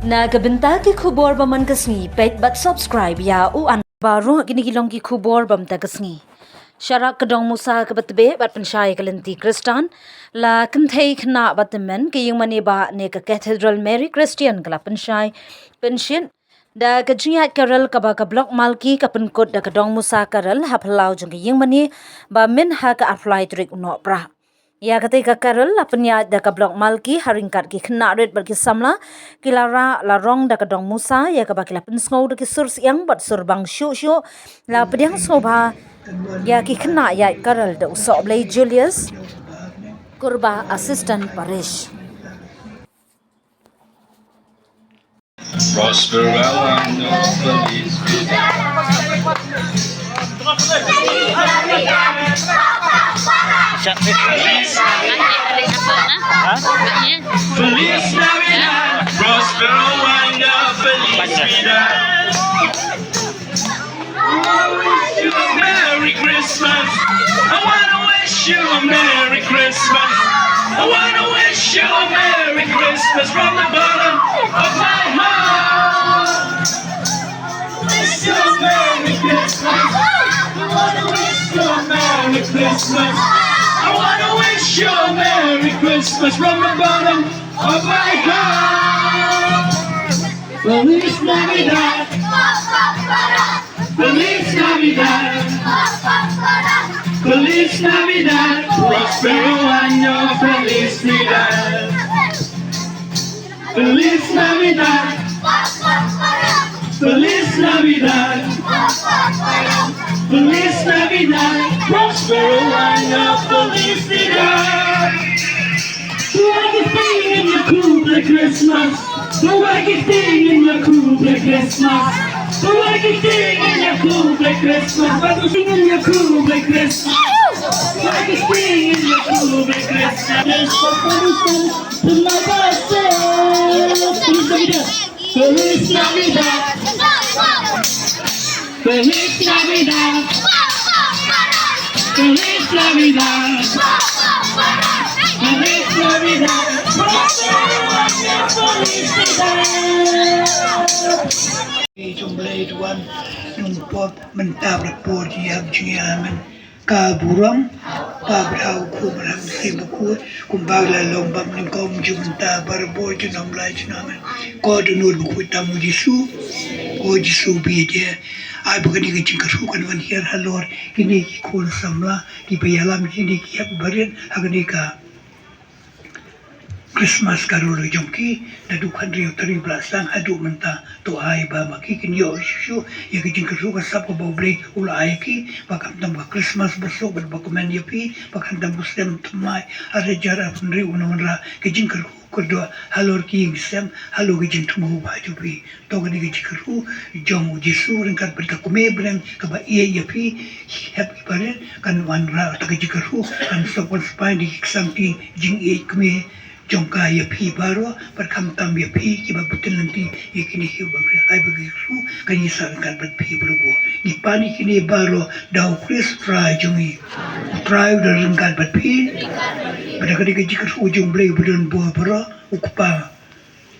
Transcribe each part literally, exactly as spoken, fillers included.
Na ka bynta ki khubor ba man ka sngi, peit bad subscribe ïa u an. Baroh kine ki long ki khubor ba mynta ka sngi. Sharak ka dong Musa kaba tbit bad pynshai ka lynti Khristan, la kynthei khynnah bad tymmen ka ïingmane ba ne ka Cathedral Mary Christian ka la pynshai pynshit da ka jingïaid carol kaba ka Block Malki ka pynkut da ka dong Musa carol ha phyllaw jong ka ïingmane ba mynta ha ka arphew lai tarik u Nohprah. Ïa katei ka carol la pynïaid da ka Block Malki ha ryngkat ki khynnah rit bad ki samla, ki la rah la rong da ka dong Musa, ïa kaba ki la pynsngew da ki sur syang bad sur bang shuh shuh, la pdiang sngewbha ïa ki khynnah ïaid carol da u Sohblei Julius, Kurbah Assistant Parish. Prospero año feliz. Feliz Navidad, prospero año feliz. Merry Christmas. I wanna wish you a Merry Christmas. I wanna wish you a Merry Christmas from the bottom of my heart. Wish you a Merry Christmas. I wanna wish you a Merry Christmas. I wanna wish you a Merry Christmas from the bottom of my heart. Feliz Navidad. Feliz Navidad. Feliz Navidad. Prospero año, felicidad. Feliz Navidad. Feliz Navidad. Feliz Navidad. Prospero año, felicidad. Why you singing your cool black Christmas? Why you singing your cool black Christmas? Why you singing your cool black Christmas? Why you singing your cool black Christmas? Why you singing your cool black Christmas? There's somebody says, to my God says, Feliz Navidad. Feliz Navidad. Feliz Navidad. Feliz Navidad. Feliz Navidad. Jong Blei Duan, num pop, mynta bad por, jingïap jingïamen. Ka burom, Kpa bad ha u Khun bad ha u Mynsiem Bakhuid, kumba la long bad nyngkong, mynta bad barabor, junom la junom. Ko dohnud bakhuid tam, u Jisu, ko Jisu bad ïa. Ai ba kane ka jingkyrkhu kan wan hiar halor kine ki khun samla kiba ïalam, kine ki hep barit ha kane ka Christmas carol jong ki, naduh khathynriew tarik Balang Saiñ haduh mynta. To ai ba ma ki kin ïoh shuh shuh ïa ka jingkyrkhu ka sap kaba U Blei u la ai ïa ki, ba khamtam ka Christmas basuk bad bakmen ïa phi, ba khamtam u snem thymmai ar hajar arphew hynriew un wanrah ka jingkyrkhu kyrdoh halor ki ïing ki sem, halor ka jingthmu ba jong phi. To kane ka jingkyrkhu jong u Jisu ryngkat bad ka Kmie bneng kaba ïeit ïa phi, hep ki barit, kan wanrah ta ka jingkyrkhu, kan sop wan spah da ki ksangti jingïeit kmie jong ka ïa phi baroh, bad khamtam ïa phi kiba bteng lynti ïa kine kiba bri. Ai ba ka jingkyrkhu kan ïasah ryngkat bad phi baroh. Ngi pan ïa kine baroh da u Khrist Trai jong ngi. U Trai u don ryngkat bad phi. Bad da kane ka jingkyrkhu jong U Blei uba don bor baroh, u Kpa,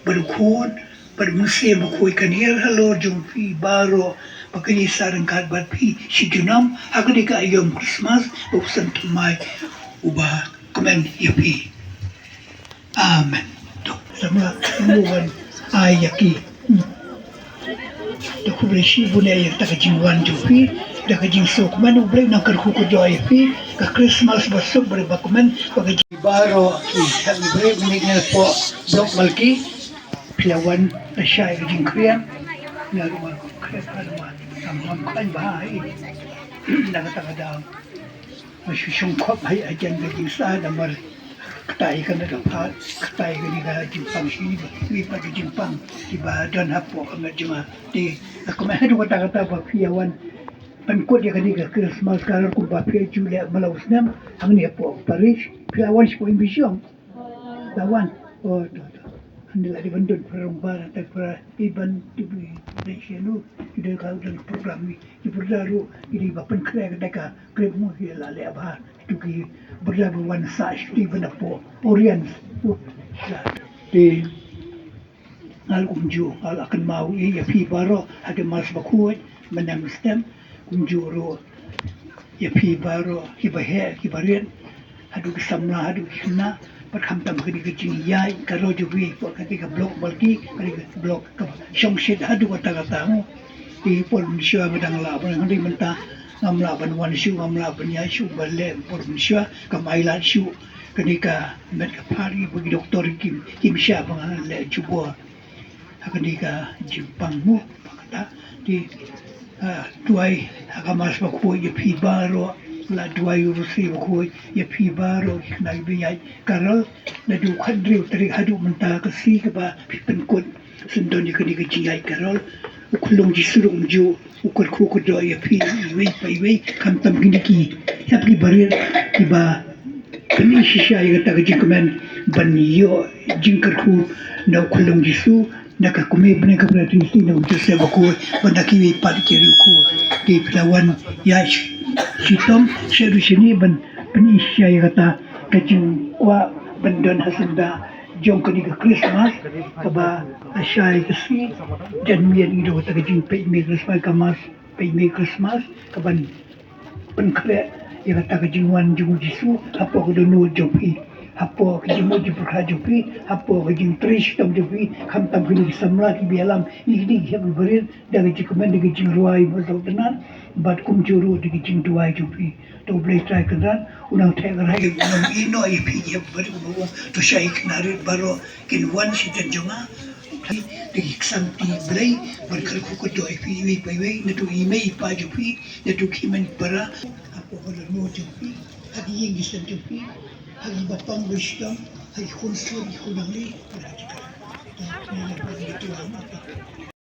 bad u Khun, bad u Mynsiem Bakhuid kan hiar halor jong phi baroh, ba kin ïasah ryngkat bad phi shi junom ha kane ka aïom Christmas ba u snem thymmai uba kmen ïa phi. Amen. To, samla, ngi wan ai ïa ki. Hmm. To khublei shibun ïa kata ka jingwan jong phi, da ka jingsuk man U Blei un nang kyrkhu kyrdoh ïa phi, ka Christmas basuk bad bakmen, ba ka jing- Baroh ki, ha U Blei u nang kyrkhu kyrdoh ïa phi. Phi la wan lashai ka jingkren, na ruh ma kren ha ruh ma, sam ham kren bha hi. Na kata ka daw. Ma shu shong khop ha jan ka jingsa namar kata ïa kane ka phad, kata ïa kane ka jingpang shi, wi pat ka jingpang kiba don hapoh ka met jong nga. Te, kumne haduh katta katta ba phi ïa wan pynkut ïa kane ka Christmas carol kumba phi ïa ju leh man la u snem, hangne hapoh parish, phi ïa wan shapoh Imbiziong. La wan. Oh, to, to. Hangne la dei ban don para rangbah, te para iban tu bi dei shano, ki dei ka don program ni. Ki brother ruh, ki dei ba pynkhreh ka dei ka grep mo ki la leh bha. Tu ki brother ba wan sa shi ban da po. Oriens. Oh, la. Te Nga kumjuh nga la kynmaw ïa phi baroh ha ki mass bakhuid mynne mynstep, kumjuh ruh ïa phi baroh kiba heh kiba rit, haduh ki samla haduh ki khynnah, bad khamtam kane ka jingïaid carol jong phi hapoh kane ka block Malki, kane ka block kaba shongshit haduh katta katta. Te por mynshuwa nga dang lah ban, hynrei mynta ngam lah ban wan shuh, ngam lah ban ïaid shuh ban leh por mynshuwa, kam ailad shuh. Kane ka met ka phad, ki ba ki doktor kim, kim shah ba ngan leh jubor ha kane ka jingpang mo, pang kata. Te, ah, duwai ha ka mass bakhuid ïa phi baroh, la duwai u rosary bakhuid ïa phi baroh ki khynnah kiba ïaid carol, naduh khathynriew tarik haduh mynta ka sngi kaba phi pynkut. Sngewdon ïa kane ka jingïaid carol. U khyllung Jisu ruh kumjuh u kyrkhu kyrdoh ïa phi iwei pa iwei, khamtam kine ki hep kiba rit, kiba pyni shisha ïa kata ka jingkmen ban ïoh jingkyrkhu na u khyllung Jisu, na ka Kmie Bneng Kynrad Trinity, na u Joseph bakhuid, bad na kiwei pat ki riewkhuid. Te phi la wan ïaid shitom shaduh shane ban pyni shisha ïa kata ka jingkwah ban don ha syndah jong kane ka Christmas kaba lashai ka sngi. Janmiet ngi don kata ka jingpeit miet Christmas, ka mass peit miet Christmas, kaban pynkhreh ïa kata ka jingwan jong u Jisu hapoh ka dohnud jong phi, hapoh ka jingmut jingpyrkhat jong phi, hapoh ka jingtrei shitom jong phi, khamtam kine ki samla kiba ïalam ïa kine ki hep kiba rit, da ka jingkmen, da ka jingrwai ba sngewtynnat, bad kumjuh ruh da ka jingduwai jong phi. To U Blei Trai Kynrad un nang theh kyrhai, un nang ïehnoh ïa phi ïa baroh, kumba u ong, to shah ïa ki khynnah rit baroh kin wan sha ïing jong nga. Da ki ksang kti Blei ban kyrkhu kyrdoh ïa phi iwei pa iwei, naduh i mei i pa jong phi, naduh ki hynmen ki para, hapoh ka dohnud jong phi, ha ki ïing ki sem jong phi, ha ki bapang bashitom, ha ki khun sut, ki khun nongri, bad ha ki khynnah.